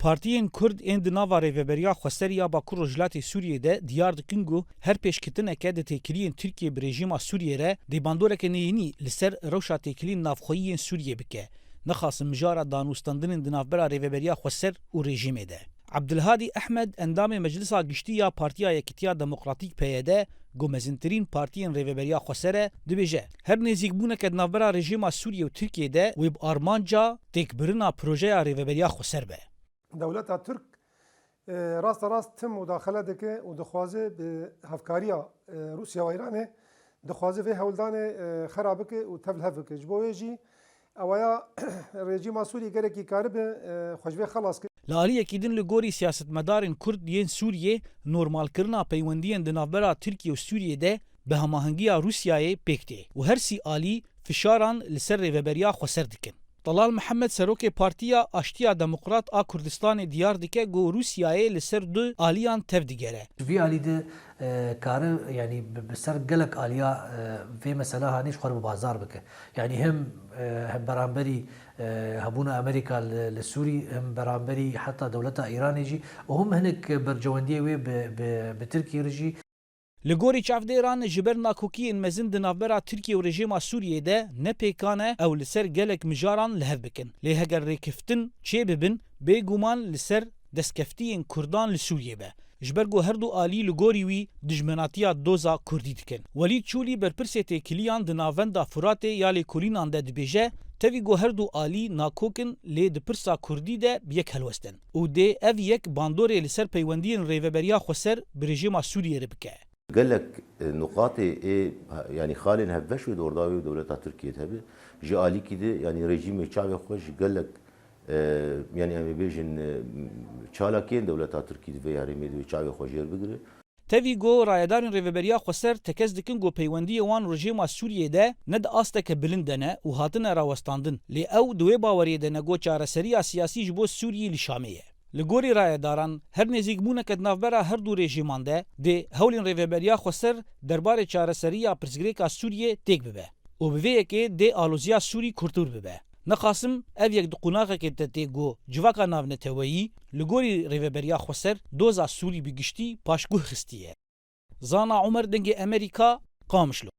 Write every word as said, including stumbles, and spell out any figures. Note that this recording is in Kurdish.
Partiyên Kurd ên di nava Rêveberiya Xweser ya Bakur Rojhilatê Sûriyê de diyar dikin ku her pêşketineke di têkiliyên Tirkiyê bi rejîma Sûriyê re dê bandoreke neyînî li ser rewşa têkiliyên navxweyî yên Sûriyê bike, nexasin mijara danûstandinên di navbera Rêveberiya Xweser û rejîmê de. Abdulhadî Ehmed, endamê Meclisa Giştî ya Partiya Yekîtiya Demokratîk, P Y D, ku mezintirîn partiyên Rêveberiya Xweser e, dibêje, her nêzîkbûneke di navbera rejîma Sûriyê û Tirkiyê de wê bi armanca têkbirina projeya Rêveberiya Xweser be. Dewleta Tirk, e, rasterast tim mudaxele dike û dixwaze bi hevkariya, e, Rûsya û Îranê dixwaze vê hewldanê, e, xera bike û tevlihev bike. Ji bo wê jî ewaya rejîma Sûrî gerekî karibe, e, xwe ji vê xelas kir. Li aliyekî din, li gorî siyasetmedarên Kurd yên Sûriyê, normalkirina peywendiyên di navbera Tirkiye û Sûriyê de bi hemahengiya Rûsyayê pêk tê û her sî alî fişaran li ser Rêveberiya Xweser dikin. Talal Mihemed, serokê Partiya Aştiya Demokrat a Kurdistanê diyar dike ku Rûsyayê li ser du aliyan tev digere. Ji vî alî de, e, kare, yanî bi, bi ser gelek aliya, e, vê mesela hanê ji xwe re bi bazar bike. Yanî hem, e, hem beramberî, e, hebûna Amerîka li, li Sûrî, hem beramberî heta dewleta Îranê jî û him hinek bercewendiyê wê bi, bi, bi Tirkiyê re jî. Li gorî çavdêran, ji ber nakokiyên mezin di navbera Tirkiye û rejîma Sûriyê de ne pêkan e ew li ser gelek mijaran li hev bikin. Lê heger rêkeftin çêbibin, bêguman li ser destkeftiyên Kurdan li Sûriyê be. Ji ber ku her du alî li gorî wî dijmenatiya doza Kurdî dikin. Welîd Çûlî, berpirsê têkiliyan di Navenda Furatê ya lêkolînan de dibêje, tevî ku her du alî nakok in, lê di pirsa Kurdî de bi yek helwestin û dê ev yek bandorê li ser peywendiyên Rêveberiya Xweser bi rejîma Sûriyê re bike. Gelek, e, nuqatê ê, ha, yanî xalên hevbeş wê di orda wê û dewleta Tirkiyê de hebe. Ji alîkî de, yanî rejîmê çavê xwe ji gelek, e, yanî em ê bêjin, e, çalakiyên dewleta Tirkî di vê herêmê de wê çavê xwe jêr bigire. Tevî ku rayedarên Rêveberiya Xweser tekez dikin ku peywendiyê wan rejîma Sûriyê de ne di asteke bilind de ne û hatine rawestandin, lê ew di wê baweriyê de ne ku çareseriya siyasî ji bo Sûriyê li Şamê ye. Li gorî rayedaran, her nêzîkbûneke di navbera her du rejîman de dê hewlên Rêveberiya Xweser derbarê çareseriya pirsgirêka Sûriyê têk bibe û bi vê yekê dê aloziya Sûrî kûrtir bibe. Nexasim ev yek di qonaxekê de tê ku civaka navneteweyî li gorî Rêveberiya Xweser doza Sûrî bi giştî paşguh xistiye. Zana Umer, Dengê Emerîka, Qamişlo.